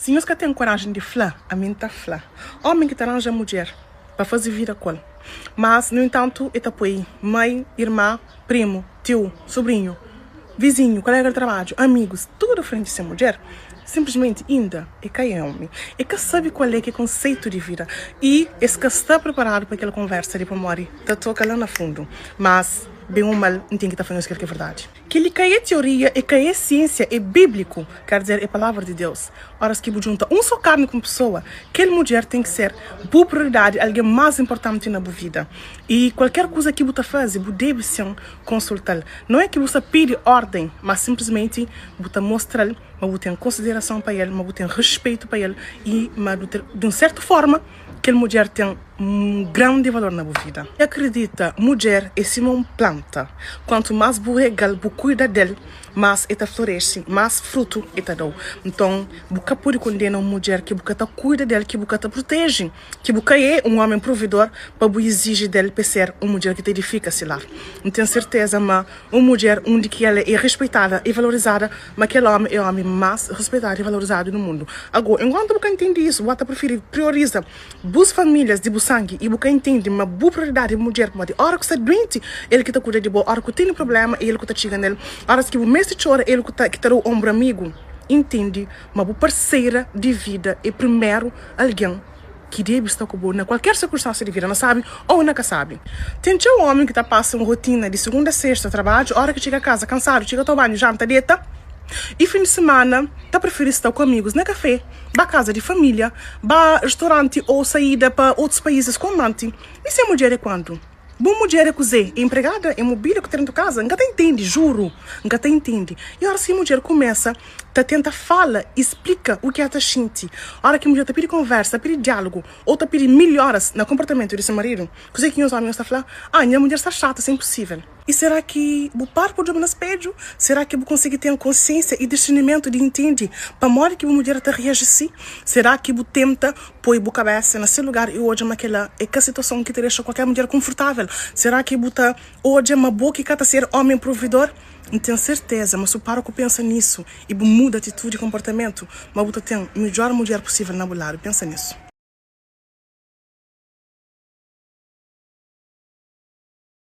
Si nhos ka ten korajen di fla, ami N ta fla. Ómi ki ta ranja mudjer pa faze vida ku el, mas, nu entantu, e ta poi mai, irma, primu, tiu, subrinhu, vizinhu, kolega di trabadju, amigus, tudu frenti se mudjer, sinplismenti inda e ka é ómi. E ka sabe kual é ki é konseitu di vida i es ka sta preparadu pa kel konversa li pamodi ta toka la na fundu. Mas, ben ô mal, N ten ki ta fla nhos kel ki é verdadi. Kel-li ka é tioria, e ka é siênsia, é bíbliku, ker dizer, é Palavra di Deus. Óras ki bu djunta un sô karni ku un pesoa, kel mudjer ten ki ser bu prioridadi, algen más inportanti na bu vida. I kualker kuza ki bu ta faze, bu debe sin konsulta-l. Não é ki bu sta pidi órden, má sinplismenti bu ta mostra-l ma bu ten konsiderason pa el, ma bu ten ruspetu pa el i ma di un sértu fórma kel mudjer ten un grandi valor na bu vida. Akridita, mudjer é sima un planta. Kuantu más bu rega-l, bu kuida del, más e ta florese, más frutu e ta da-u. Nton, bu ka pode kondena un mudjer ki bu ka ta kuida del, ki bu ka ta proteje, ki bu ka é un ómi provedor pa bu iziji del pa e ser un mudjer ki ta edifika se lar. N ten serteza ma un mudjer undi ki el é respeitada i valorizada, ma kel ómi é ómi más respeitadu i valorizadu na mundu. Ago, enkuantu bu ka ntende isu, bu ata prifiri prioriza bus famílias di bu sangi i bu ka intende ma bu prioridadi é bu mudjer, pamodi óra ku sta duenti el ki ta kuida di bo, óra ku tene prubléma é el ku ta txiga nel, óras ki bu meste txora é el ku ta ki ta da-u onbru amigu. Intende ma bu parseira di vida é primeru algen ki debe sta ku bo na kualker sirkunstánsia di vida, na sábi ô na kasábi. Ten txeu ómi ki ta pasa un rotina di sugunda a sexta, trabadju, óra ki txiga kaza kansadu, txiga toma banhu, janta, deta i fin di simana ta prifiri sta ku amigus na kafé. Ba kaza di família, ba ristoranti ô saída pa otus paízis ku amanti. I se mudjer é kuandu? Bu mudjer é kuzê? É inpregada? É mobília ku ta dentu kaza? N ka ta intende, juru, N ka ta intende. I óras ki mudjer kumesa ta tenta fala i splika u ki el ta xinti, óras ki mudjer ta pidi konversa, ta pidi diálugu ô ta pidi milhoras na konportamentu di se maridu, kuzê ki nhos ómi nhos ta fla? Ah, nha mudjer sta xata, sta inposível. I sera ki bu para pa djobe na spedju? Sera ki bu konsigi ten konsiensia i disirnimentu di intende pamodi ki bu mudjer ta reaji si? Sera ki bu tenta poi bu kabesa na se lugar i odja ma kela é ka situason ki ta dexa kualker mudjer konfortavel? Sera ki bu ta odja ma bo ki ka ta ser omi provedor? N ten serteza ma si bu para ku pensa nisu i bu muda atitudi i konportamentu, ma bu ta ten midjor mudjer pusivel na bu ladu. Pensa nisu.